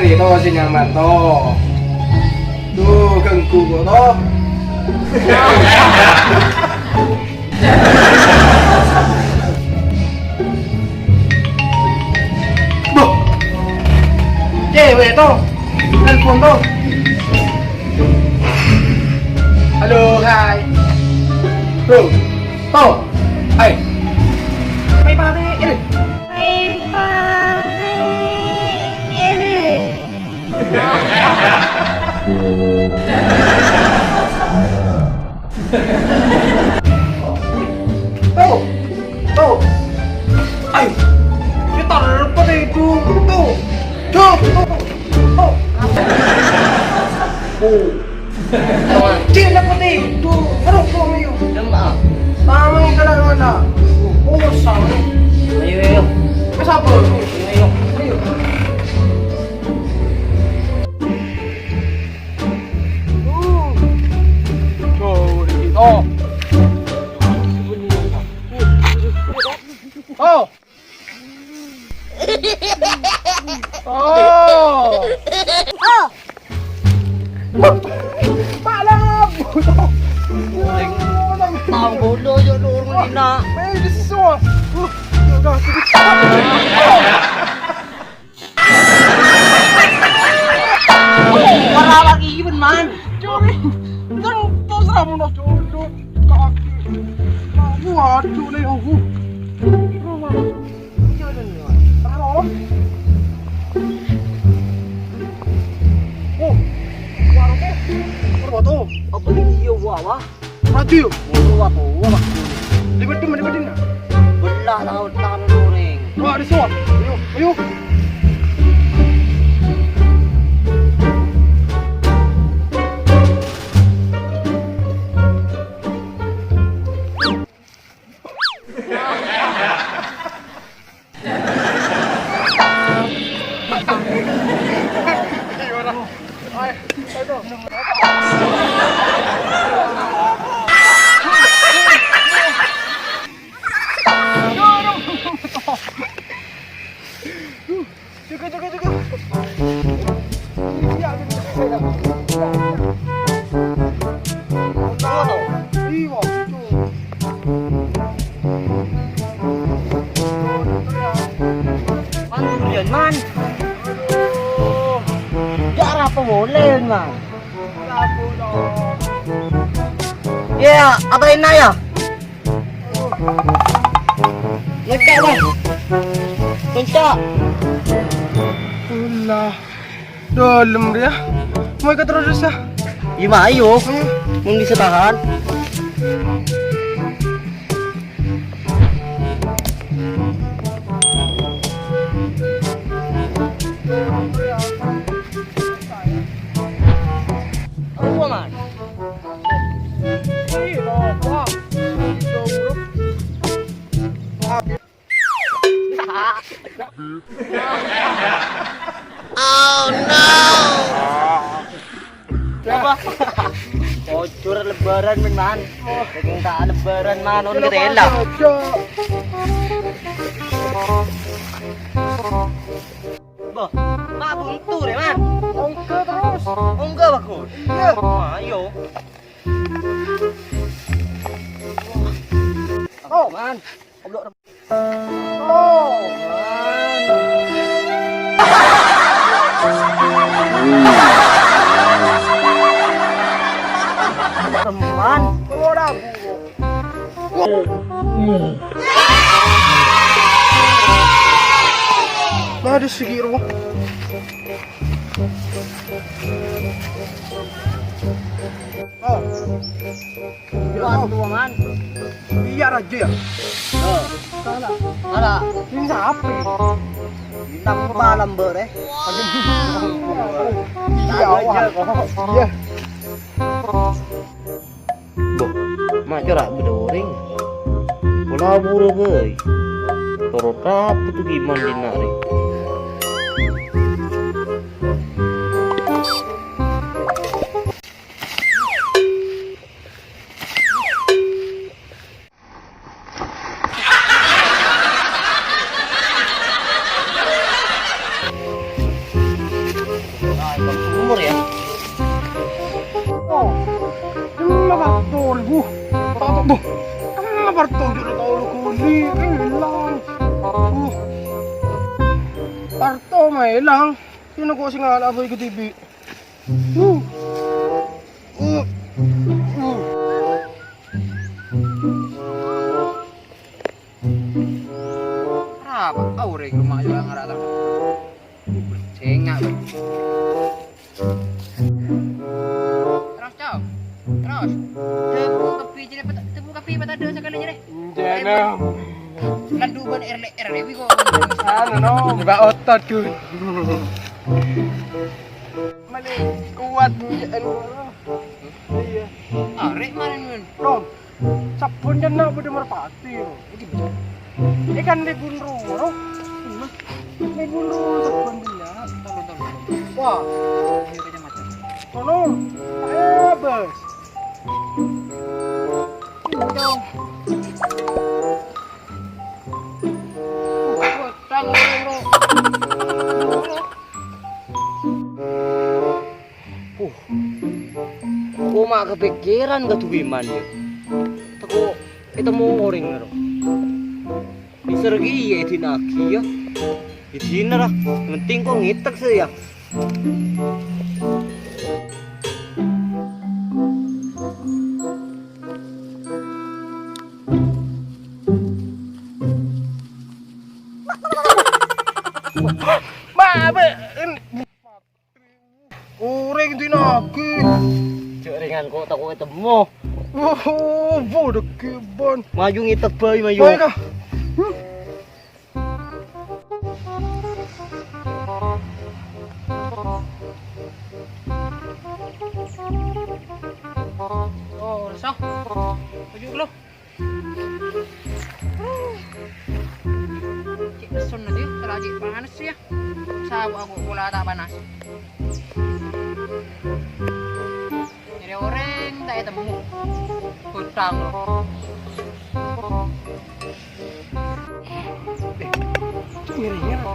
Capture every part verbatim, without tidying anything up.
Itu sih nyaman, toh. Tuh, ganggu kok, toh. Boh. Cewek, toh. Telepon, toh. Halo, hai. Bro. Toh. Hai. Mai pare, ini. Tuh, tuh. Ayo. Kita lepas itu. Tuh. Tuh, tuh, tuh. Tuh. Oh. Cina putih. Tuh. Aduh, kok ayo. Jam, ah. Sama yang kena mana? Oh, sama. Ayo, ayo. Ke siapa? Ayo. Ayo. Oh. Oh. Oh. Pak Lam. Tahu bodoh, yo, dorong dina. Weh, bisa. Uh, udah, sedikit. Para lagi, Iwan, man. Curi. Kan terserah mau dulu. Kaki. Waduh, nih, aku. Iya, nih, nih, man. Terus. Oh, warungnya. Apa nih? Iya, wah, wah. Maju, yuk. Wah, wah, wah, wah. Di bedem, di bedem, nah. Belah laut tanah goreng. Wah, di sono. Ayo, ayo. Jaga, jaga, jaga. Iya, iya, iya. Iya, iya. Iya, iya. Man, durian, man. Aduh. Ya, apa boleh, man? Ya, apa enak ya? Ngecek, Bang. Ngecek. Ulah. Dalem dia. Mau ikut terus ya? Iya, Mak, ayo. Ayo. Mun bisa tahan. Ayo, Man. Oh no. Apa? Ojur lebaran, men, man. Saking ta' lebaran, man, on ketela. Bah, ma' buntu rè, man. Ongga terus. Ongga, bagus. Iya. Ayo. Oh, man. Goblok. Oh, man. Teman. Keluar aku. Nah, ada segi roh. Oh. Iya, tuh, Man. Iya, raja ya. Oh. Salah. Salah. Ini siapa? Bintang malam, Mbak, deh. Iya, wah. Iya. Bo, ma' cora' bâdâ orèng. Pola buru bhâi. Toro' rabu tu gimana dinna' rè. Wuh, apa, Bu? Apa parto juru tau lu kuli? Ilang. Wuh. Parto mah ilang. Sino kok sing ngala' apa iku dibi'? Wuh. Wuh. Wuh. Arapa orèng roma yo ngarata. Sengak, weh. Terros, Cong. Terros. Tebu kabbhi jârèya peta-, tebu kabbhi peta dua sakalè jârèya. Jârèya. Kan duban R L R, Dewi kok. Anu, no. Mbak otot, Gun. Mani kuat, anu. Iya. Arè' marèn, Gun. Ron. Sabbhân jâ' na' bâdâ merpati, ro. Iki bâdâ. È kan lebun ro, ro. Lebun ro sabbhân bânnya'. Tolong, tolong. Wah. Ayo, kacamata. Tolong. Ayo, Bos. Tolong. Wah, tolong, ro. Huh. Koma' kapèkkèran ka Duwiman, yâ. Tako' ètemmo orèng, ro. Nèser kèya èdina'aghi, yâ. Èdina, ra. Penting ko' ngètek sè, yâ. Ma, bâ, en-, Orèng dina'aghi. Jhâ' rèngan ko' tako' ètemmo. Oh, bâdâ ghi' bân. Mayu ngètek bhâi, mayu. Bhâi, Kak. Oh, rèsa. Toju' ghâllu. Cè' pèssonna, yâ, sala cè' panas, yâ. Sabo aku pola ta' panas. Nyarè orèng ta' ètemmo. Ghutang, lo. Nyarè, nyarè.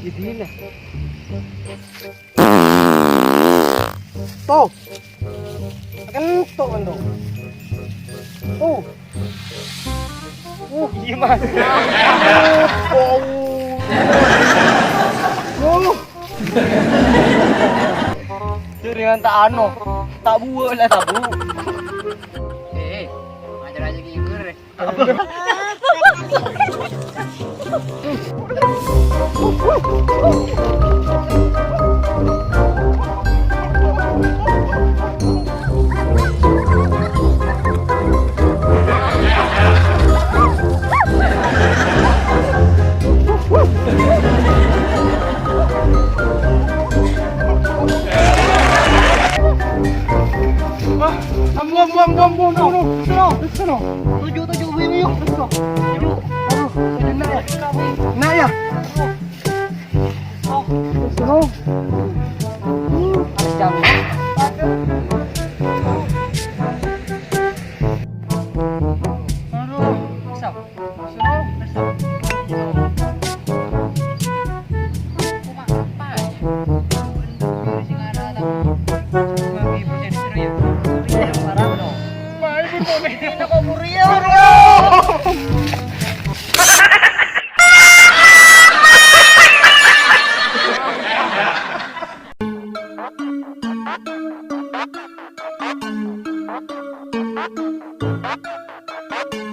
Jadi, nah. Tuh. Kentok kan, tuh. Tuh. Uh, iya, Mas. Oh. Uh. Jaringan tak ano, tak buat lah, tak bu. Eh, ajar aja gitu deh. Ambu, ambu, ambu, ambu, ambu, ambu. Sono, sono. Tuju, tuju, wih, wih, tuju. Tuju. Aduh, tuju, nak, ya. Nak, ya. Sono. Aduh. Aduh. Sono.